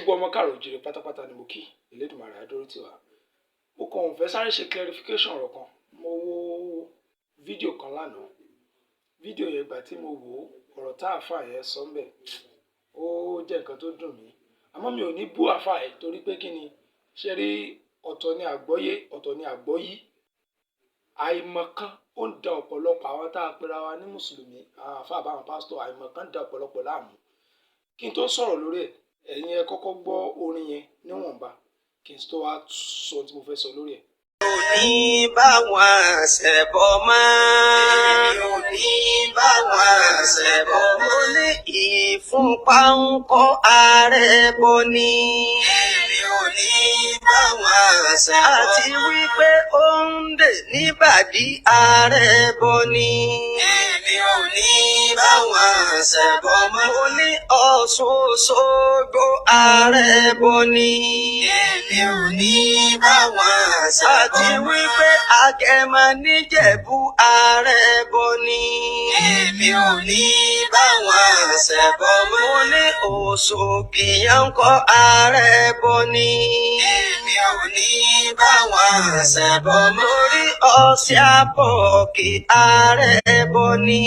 Gbogbo ọmọ káàrọ̀ òjìrè pátápátá ni mo kí. Elédùmarè á dúró tì wá. Mo kàn fẹ́ sáré ṣe clarification ọ̀rọ̀ kan. Mo wo fídíò kan lánàá. Fídíò yẹn, ìgbà tí mo wò ó, ọ̀rọ̀ tá àáfàá yẹn sọ ń bẹ̀, ó jẹ́ nǹkan tó dùn mí. Àmọ́ mi ò ní bú àáfàá yẹn, torí pé kí ni ṣe rí, ọ̀tọ̀ ni àgbọ́yé, ọ̀tọ̀ ni àgbọ́yí. Àìmọ̀kan ó ń da ọ̀pọ̀lọpọ̀ àwọn tá a pera wa ní mùsùlùmí, àwọn àáfàá àbáwọn pásítọ̀, àìmọ̀kan ń da ọ̀pọ̀lọpọ̀ láàmú. Kí n tó sọ̀rọ̀ lórí ẹ̀, ẹ̀yin ẹ kọ́kọ́ gbọ́ orin yẹn níwọ̀nba, kí n tó wá sọ ohun tí mo fẹ́ sọ lórí ẹ̀. Ní báwọn ṣẹbọ mọ́. Èmi ò ní báwọn ṣẹbọ mọ́. Mo ní ìfúnpá ń kọ́, ààrẹ bọ ni. Èmi ò ní báwọn ṣẹbọ mọ́. Àti wípé ó ń dè níbàdí, ààrẹ bọ ni. Èmi ò ní báwọn ṣẹbọ mọ́. Mo ní Ọ̀ṣun Òṣogbo, ààrẹ bọ ni. Èmi ò ní báwọn ṣẹbọ mọ́. Àti wípé Agẹmọ níjẹ̀bú, ààrẹ bọ ni. Èmi ò ní báwọn ṣẹbọ mọ́. Mo ní Òṣòkì yẹn ń kọ́, ààrẹ bọ ni. Èmi ò ní báwọn ṣẹbọ mọ́. Torí ọ̀sẹ̀ àbọ̀kì, ààrẹ bọ ni.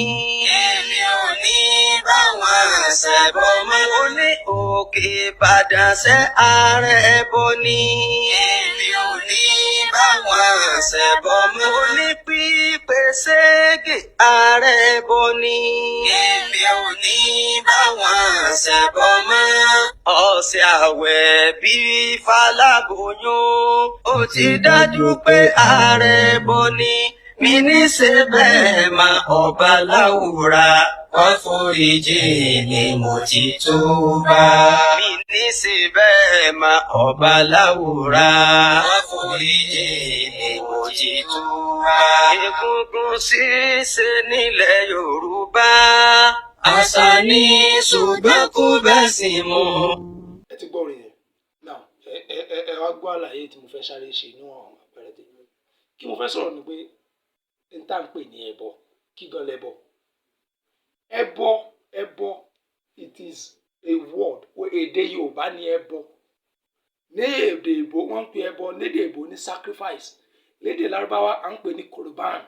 Èmi ò ní báwọn ṣẹbọ mọ́. Mo ní Òkè Ìbàdàn ṣẹ́, ààrẹ bọ ni. Èmi ò ní báwọn ṣẹbọ mọ́. Mo ní pípé ségè, ààrẹ bọ ni. Èmi ò ní báwọn ṣẹbọ mọ́. Ọ̀sẹ̀ àwẹ̀ bí Fáláboyún, ó ti dájú pé ààrẹ bọ ni. Mi ní ṣe bẹ́ẹ̀ ma, ọba láwùrà wọ́n foríjì ni, mo ti túbà. Mi ní ṣe bẹ́ẹ̀ ma, ọba láwùrà wọ́n foríjì ni, mo ti túbà. Egungun ṣíṣe nílẹ̀ Yorùbá, àṣà ní, ṣùgbọ́n kò bẹ́ẹ̀ sì mú. Ẹ ti gbọ́ orin yẹn now. Ẹ wá gbọ́ àlàyé tí mo fẹ́ sáré ṣe níwọ̀n àpẹẹrẹ tí kí mo fẹ́ sọ̀rọ̀ ni pé n tá à ń pè ní ẹbọ, kí gan lẹbọ? Ẹbọ, ẹbọ, it is a word. Èdè Yorùbá ní ẹbọ. Ní èdè ìbò, wọ́n ń pè ẹbọ lédè ìbò ní sacrifice. Lédè Lárúbáwá, à ń pè ní korban.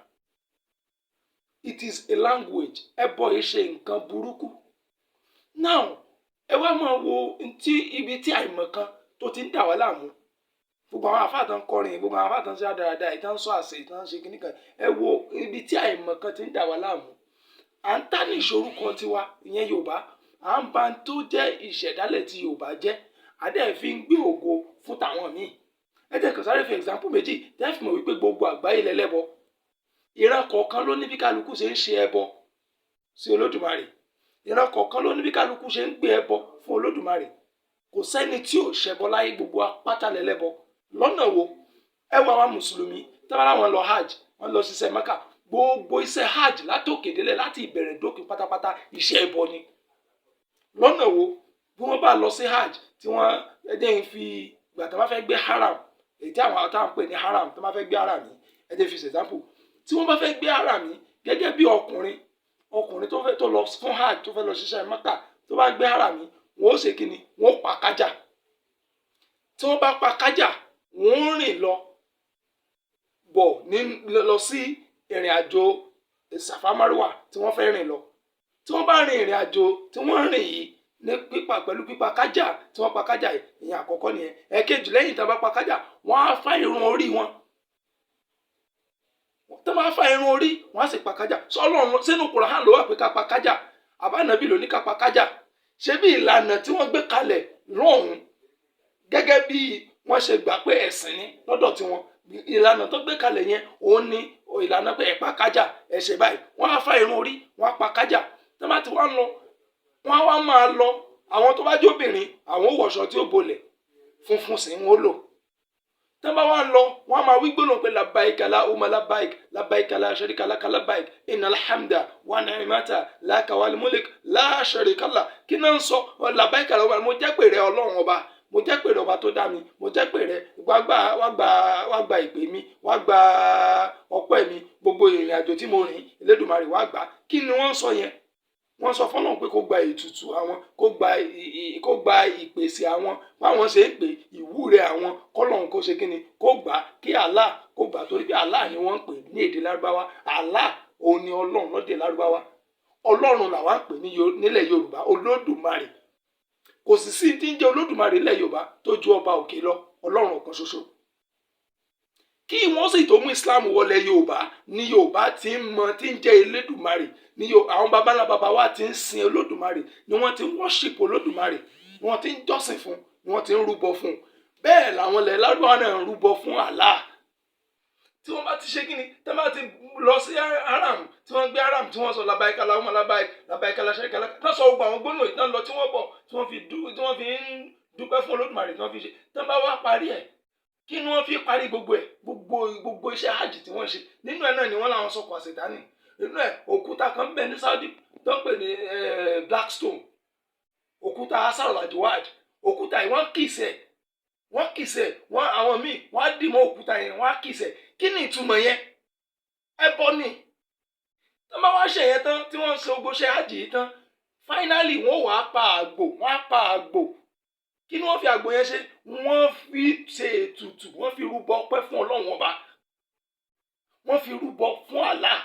It is a language. Ẹbọ yìí ṣe nǹkan burúkú. Now, ẹ wá máa wo ntí ibi tí àìmọ̀kan tó ti ń dà wá láàmú. Gbogbo àwọn àfáà tán kọrin, gbogbo àwọn àfáà tán ṣe àdáradá, ìtàn sọ àṣẹ, ìtàn ṣe kíní kan, ẹ wo ibi tí àìmọ̀kan ti ń dà wá láàmú. À ń tà ní ìṣorúkọ tiwa, ìyẹn Yorùbá, à ń ba tó jẹ́ ìṣẹ̀dálẹ̀ tí Yorùbá jẹ́, àdé fi ń gbé ògo fún tàwọn míì. Ẹ jẹ́ kàn sáré fi example méjì tẹ́ fi mọ̀ wípé gbogbo àgbáyé lẹ́lẹ́bọ. Ìran kọ̀ọ̀kan ló ní bí kálukú ṣe ń ṣe ẹbọ sí Olódùmarè. Ìran kọ̀ọ̀kan ló ní bí kálukú ṣe ń gbé ẹbọ fún Olódùmarè. Kò sẹ́ni tí ò ṣẹbọ láyé. Gbogbo apáta lẹ́lẹ́bọ. Lọ́nà wo? Ẹ wo àwọn mùsùlùmí tí wọ́n láwọn lọ hajj, wọ́n lọ ṣiṣẹ́ Mẹ́kà. Gbogbo iṣẹ́ hajj látòkè délẹ̀, láti ìbẹ̀rẹ̀ dópin pátápátá, iṣẹ́ ẹbọ ni. Lọ́nà wo? Bí wọ́n bá lọ sí hajj, tí wọ́n ẹ jẹ́ ń fi ìgbà tí wọ́n bá fẹ́ gbé haram, èyí tí àwọn táwọn ń pè ní haram, tí wọ́n bá fẹ́ gbé haram yìí, ẹ jẹ́ fi ṣe example. Tí wọ́n bá fẹ́ gbé haram yìí, gẹ́gẹ́ bí ọkùnrin, ọkùnrin tó fẹ́ tó lọ fún hajj, tó fẹ́ lọ ṣiṣẹ́ Mẹ́kà, tó bá gbé haram yìí, wọ́n ó ṣe kí ni? Wọ́n ó pa kájà. Tí wọ́n bá pa kájà, wọ́n rìn lọ bọ̀ ní lọ sí ìrìn àjò Safa Marwa tí wọ́n fẹ́ rìn lọ. Tí wọ́n bá rin ìrìn àjò tí wọ́n rìn yìí ní pípa pẹ̀lú pípa kájà tí wọ́n pa kájà yìí, ìyẹn àkọ́kọ́ nìyẹn. Ẹ̀kejì, lẹ́yìn tí wọ́n bá pa kájà, wọ́n á fá irun orí wọn. Tó máa fa irun orí, wọ́n á sì pa kájà sọlọ́run. Sínú Kùránì ló wà pé ká pa kájà? Àbánábì ló ní ká pa kájà? Ṣé bí ìlànà tí wọ́n gbé kalẹ̀ lọ́hùn, gẹ́gẹ́ bí wọ́n ṣe gbà pé ẹ̀sìn ni lọ́dọ̀ tiwọn, ìlànà tó gbé kalẹ̀ yẹn, òun ni ìlànà pé ẹ pa kájà, ẹ ṣe báyìí. Wọ́n á fa irun orí, wọ́n á pa kájà. Tó bá ti wá lọ, wọ́n á wá máa lọ. Àwọn tó bá jóbìnrin, àwọn ò wọṣọ tí ó bolẹ̀, funfun sì ń wọ́n lò. Tó bá wá lọ, wọ́n á máa wí gbólóhùn pé labbaik allahumma labbaik, labbaik la sharika laka labbaik, innal hamda wa ni'mata laka wal mulk la sharika lak. Kí náà ń sọ? Labbaik allahumma, mo jẹ́ pè rẹ Ọlọ́run ọba, mo jẹ́ pè rẹ ọba tó dá mi, mo jẹ́ pè rẹ, wá gba, wá gba, wá gba ìpè mi, wá gba ọpẹ́ mi, gbogbo ìrìn àjò tí mo rìn, Elédùmarè, wá gbà. Kí ni wọ́n ń sọ yẹn? Wọ́n ń ṣe ẹbọ ni. Wọ́n sọ fọ́lọ́run pé kó gba ètùtù àwọn, kó gba ìpèsè àwọn, báwọn ṣe ń pè ìwúre àwọn, kọ́lọ́run kó ṣe kíni, kó gbà, kí Allah kó gbà, torí pé Allah ni wọ́n ń pè ní èdè Lárúbáwá. Allah òun ni Ọlọ́run lọ́dẹ Lárúbáwá. Ọlọ́run làwa ń pè ní nílẹ̀ Yorùbá, Olódùmarè. Kò sì sí tí ń jẹ́ Olódùmarè nílẹ̀ Yorùbá tó ju ọba òkè lọ, Ọlọ́run ọ̀kan ṣoṣo. Kí wọ́n sì tó mú Islam wọlé Yorùbá ní Yorùbá ti ń mọ tí ń jẹ́ Elédùmarè ní àwọn baba ńlá baba wa ti ń sin Olódùmarè, ni wọ́n ti ń worship Olódùmarè, ni wọ́n ti ń jọ́sìn fún, ni wọ́n ti ń rúbọ fún. Bẹ́ẹ̀ làwọn ilẹ̀ Lárúbáwá náà ń rúbọ fún Allah. Tí wọ́n bá ti ṣe kíni, tí wọ́n bá ti lọ sí haram, tí wọ́n gbé haram, tí wọ́n sọ لبيك اللهم لبيك لبيك لا شريك لك, tí wọ́n sọ gbogbo àwọn gbólóhùn ìtàn lọ, tí wọ́n bọ̀, tí wọ́n fi ń dúpẹ́ fún Olódùmarè, tí wọ́n fi ṣe, tí wọ́n bá wá parí ẹ̀, kí ni wọ́n fi parí gbogbo ẹ̀? Gbogbo iṣẹ́ hajj tí wọ́n ṣe, nínú ẹ̀ náà ni wọ́n làwọn sọkọ̀ àṣetánì nínú ẹ̀. Òkúta kan bẹ ní Saudi tó ń pè ní Blackstone, òkúta asarol ajiwad. Òkúta yìí, wọ́n kiss ẹ̀, wọ́n kiss ẹ̀, wọ́n àwọn míì wọ́n á dì mọ́ òkúta yẹn, wọ́n á kiss ẹ̀. Kí ni ìtumọ̀ yẹn? Ẹbọ ni. Tó bá wá ṣe yẹn tán, tí wọ́n ṣe gbogbo iṣẹ́ hajj yìí tán, finally wọ́n wàá pa àgbò. Wọ́n á pa àgbò. Kí ni wọ́n fi àgbò yẹn ṣe? Wọ́n fi ṣe ètùtù, wọ́n fi rúbọ ọpẹ́ fún Ọlọ́run Ọba, wọ́n fi rúbọ fún Allah.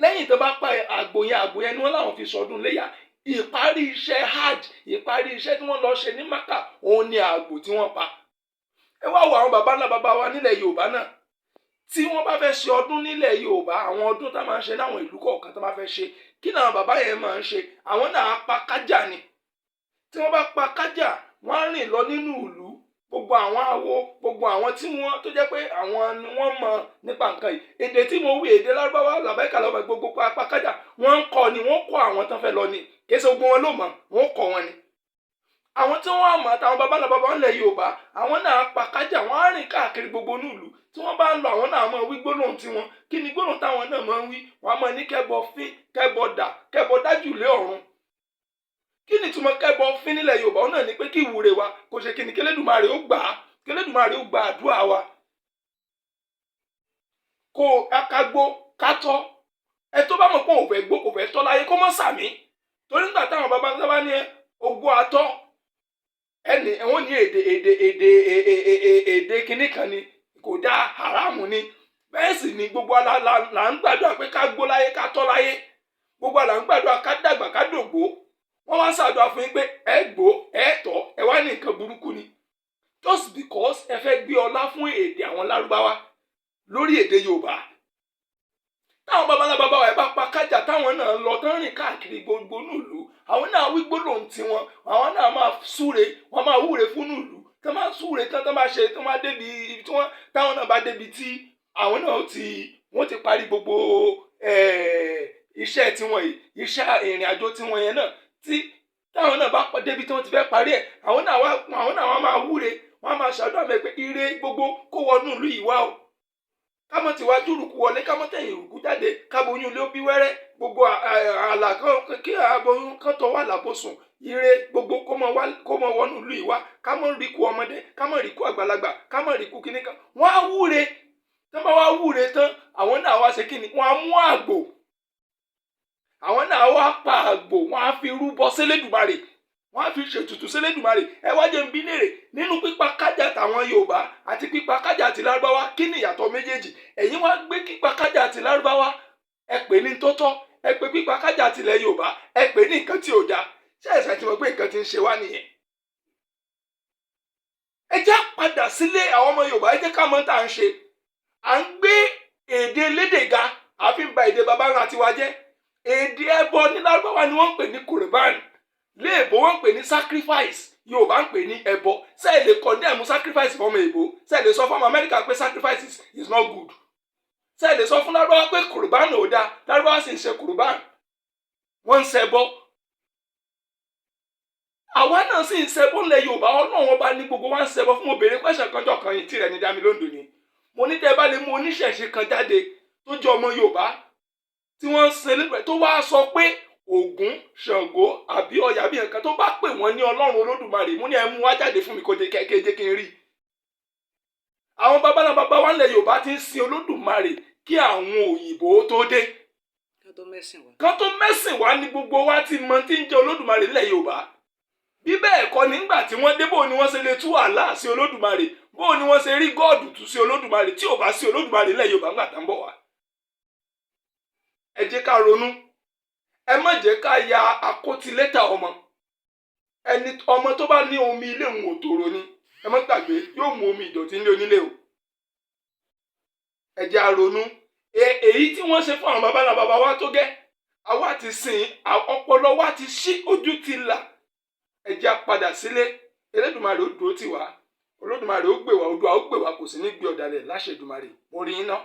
Lẹ́yìn tó bá pa àgbò yẹn, àgbò yẹn ni wọ́n láwọn fi sọdún léyà. Ìparí iṣẹ́ hajj, ìparí iṣẹ́ tí wọ́n lọ ṣe ní Maka, òun ni àgbò tí wọ́n pa. Ẹ wá wo àwọn baba ńlá baba wa nílẹ̀ Yorùbá náà, tí wọ́n bá fẹ́ ṣe ọdún nílẹ̀ Yorùbá, àwọn ọdún tá máa ń ṣe láwọn ìlú kọ̀ọ̀kan tó bá fẹ́ ṣe, kí làwọn bàbá yẹn máa ń ṣe? Àwọn náà á pa kájà ni. Tí wọ́n bá pa kájà, wọ́n á rìn lọ nínú ìlú. Gbogbo àwọn awo, gbogbo àwọn tí wọ́n tó jẹ́ pé àwọn ni wọ́n mọ̀ nípa nǹkan yìí, èdè tí mo wí, èdè Lárúbáwá, لبيك lọ́wọ́, gbogbo pa kájà, wọ́n ń kọ́ ni. Wọ́n kọ́ àwọn tán fẹ́ lọ ni. Kì í ṣe gbogbo wọn ló mọ̀, wọ́n kọ́ wọn ni. Àwọn tí wọ́n mọ̀, àtàwọn babalá baba ńlẹ̀ Yorùbá, àwọn náà pa kájà, wọ́n á rìn káàkiri gbogbo inú ìlú. Tí wọ́n bá ń lọ, àwọn náà máa wí gbólóhùn tiwọn. Kí ni gbólóhùn táwọn náà máa ń wí? Wọ́n á máa ní kẹ́bọ fín, kẹ́bọ dà, kẹ́bọ dájú lé ọ̀run. Kí ni ìtumọ̀ kẹ́bọ fín nílẹ̀ Yorùbá? Ó náà ní pé kí ìwúre wa kò ṣe kí ni, kélédùmarè ó gbà á, kélédùmarè ó gba àdúrà wa, kó akágbó kátọ́. Ẹ tó bá mọ̀ pé òun fẹ́ gbó, kò fẹ́ tọ́ láyé, kó mọ́ sàmí, torí nígbà táwọn baba sábà ní ogbó atọ́ ẹnì, wọ́n ní èdè kínní kan ni kò dáa, haramu ni. Bẹ́ẹ̀ sì ni gbogbo ala là ń gbàdúrà pé ká gbó láyé, ká tọ́ láyé. Gbogbo àlà ń gbàdúrà ká dàgbà, ká dògbó. Wọ́n wá ń ṣàdúrà fún yín pé ẹ gbó, ẹ tọ́, ẹ wá ní nǹkan burúkú ni, just because ẹ fẹ́ gbé ọlá fún èdè àwọn Lárúbáwá lórí èdè Yorùbá. Táwọn babaláwa bàbá wa ẹ bá pa kájà, táwọn náà lọ tán, rìn káàkiri gbogbo nílùú, àwọn náà wí gbólóhùn tiwọn, àwọn náà máa súre, wọn máa wúre fún nílùú. Tán máa súre tán, tán máa ṣe, tán máa débi tí wọn, táwọn náà bá débi tí àwọn náà ti wọ́n ti parí gbogbo iṣẹ́ tiwọn yìí, iṣẹ́ ìrìn àjò tiwọn yẹn náà, tí táwọn náà bá débi tí wọ́n ti fẹ́ parí ẹ̀, àwọn náà wá máa wúre, wọ́n á máa ṣàdúrà mẹ́ pé ire gbogbo kó wọnú ìlú yìí wá o, kámọ́ ti wá dúrùkú wọlé, kámọ́ tẹ̀yìn ìrùkú jáde, káboyún ilé ó bí wẹ́rẹ́, gbogbo àlà kan kí aboyún kan tọ́ wà lábòsùn, ire gbogbo kó mọ wọnú ìlú yìí wá, kámọ́ rí kú ọmọdé, kámọ́ rí kú àgbàlagbà, kámọ́ rí kú kíní kan. Wọ́n á wúre. Tán bá wá wúre tán, àwọn náà wá ṣe kíni? Wọ́n á mú àgbò, àwọn náà wá pa àgbò, wọ́n á fi rúbọ sélédùmarè, wọ́n á fi ṣètùtù sélédùmarè. Ẹ wá jẹ́ n bi léèrè, nínú pípa kájà tàwọn Yorùbá àti pípa kájà àti Lárúbáwá, kí ni ìyàtọ̀ méjèèjì? Ẹ̀yin wá gbé pípa kájà àti Lárúbáwá, ẹ pè ní tó tọ́. Ẹ pè pípa kájà àtìlẹ̀ Yorùbá, ẹ pè ní nǹkan tí ò dáa. Ṣé ẹ̀sẹ̀ tí mo gbé nǹkan tí ń ṣe wá nìyẹn? Ẹ jẹ́ padà sílé àwọn ọmọ Yorùbá. Ẹ jẹ́ ká mọ̀ tá à ń ṣe. À ń gbé èdè lédè ga, àfi ń ba èdè baba ńlá tiwa jẹ́. Èdè ẹbọ ní Lárúbáwá ni wọ́n ń pè ní قربان, léèbó wọ́n ń pè ní sacrifice, Yorùbá ń pè ní ẹbọ. Ṣé ẹ lè condemn sacrifice fọmọ èbó? Ṣé ẹ lè sọ fọmọ Amẹ́ríkà pé sacrifice is not good? Ṣé ẹ lè sọ fún Lárúbáwá pé قربان ò dáa? Lárúbáwá sì ń ṣe قربان, wọ́n ń ṣẹbọ. Àwa náà sì ń ṣẹbọ ńlẹ̀ Yorùbá. Ọlọ́run Ọba ní gbogbo wa ń ṣẹbọ fún. Obìnrin pẹ̀sẹ̀ kanjọ́ kan yìí tí rẹ̀ ní dami lóńdó ni mo ní, tẹ́ bá lè mú oníṣẹ̀ṣe kan jáde tó jẹ́ ọmọ Yorùbá tí wọ́n ń ṣe lẹ́gbẹ̀ẹ́, tó wá sọ pé Ògún, Ṣàngó àbí Ọya bí nǹkan tó bá pè wọ́n ní Ọlọ́run Olódùmarè, mú ní ẹ mú wá jáde fún mi, kó jẹ́ kéje kí n rí. Àwọn babalá baba wa ńlẹ̀ Yorùbá ti ń sin Olódùmarè kí àwọn òyìnbó tó dé. Kán tó mẹ́sìn wá. Kan tó mẹ́sìn wá ní gbogbo wa ti mọ tí ń jẹ́ Olódùmarè nílẹ̀ Yorùbá. Bí bẹ́ẹ̀ kọ́, nígbà tí wọ́n dé, bó ni wọ́n ṣe lè tú Allah sí Olódùmarè? Bó ni wọ́n ṣe rí God tú sí Olódùmarè tí ò bá sí Olódùmarè nílẹ̀ Yorùbá ńgbà tá ń bọ̀ wá? Ẹ jẹ́ ká ronú. Ẹ má jẹ́ ká ya akótilétà ọmọ. Ẹni ọmọ tó bá ní omi ilé òun ò tòrò ni, ẹ má gbàgbé, yóò mú omi ìdọ̀tí nílé onílé o. Ẹ jẹ́ á ronú. Èyí tí wọ́n ṣe fún àwọn baba ńlá baba wa tó gẹ́, àwa ti sìn, ọpọlọ wa ti ṣí, ojú ti là. Ẹ jẹ́ á padà sílé. Elédùmarè ó dúró tì wá, Olódùmarè ó gbè wá, Oòduà ó gbè wá, kò sí ní gbé ọ̀dàlẹ̀ láṣẹ Èdùmàrè. Mo rí yín ná.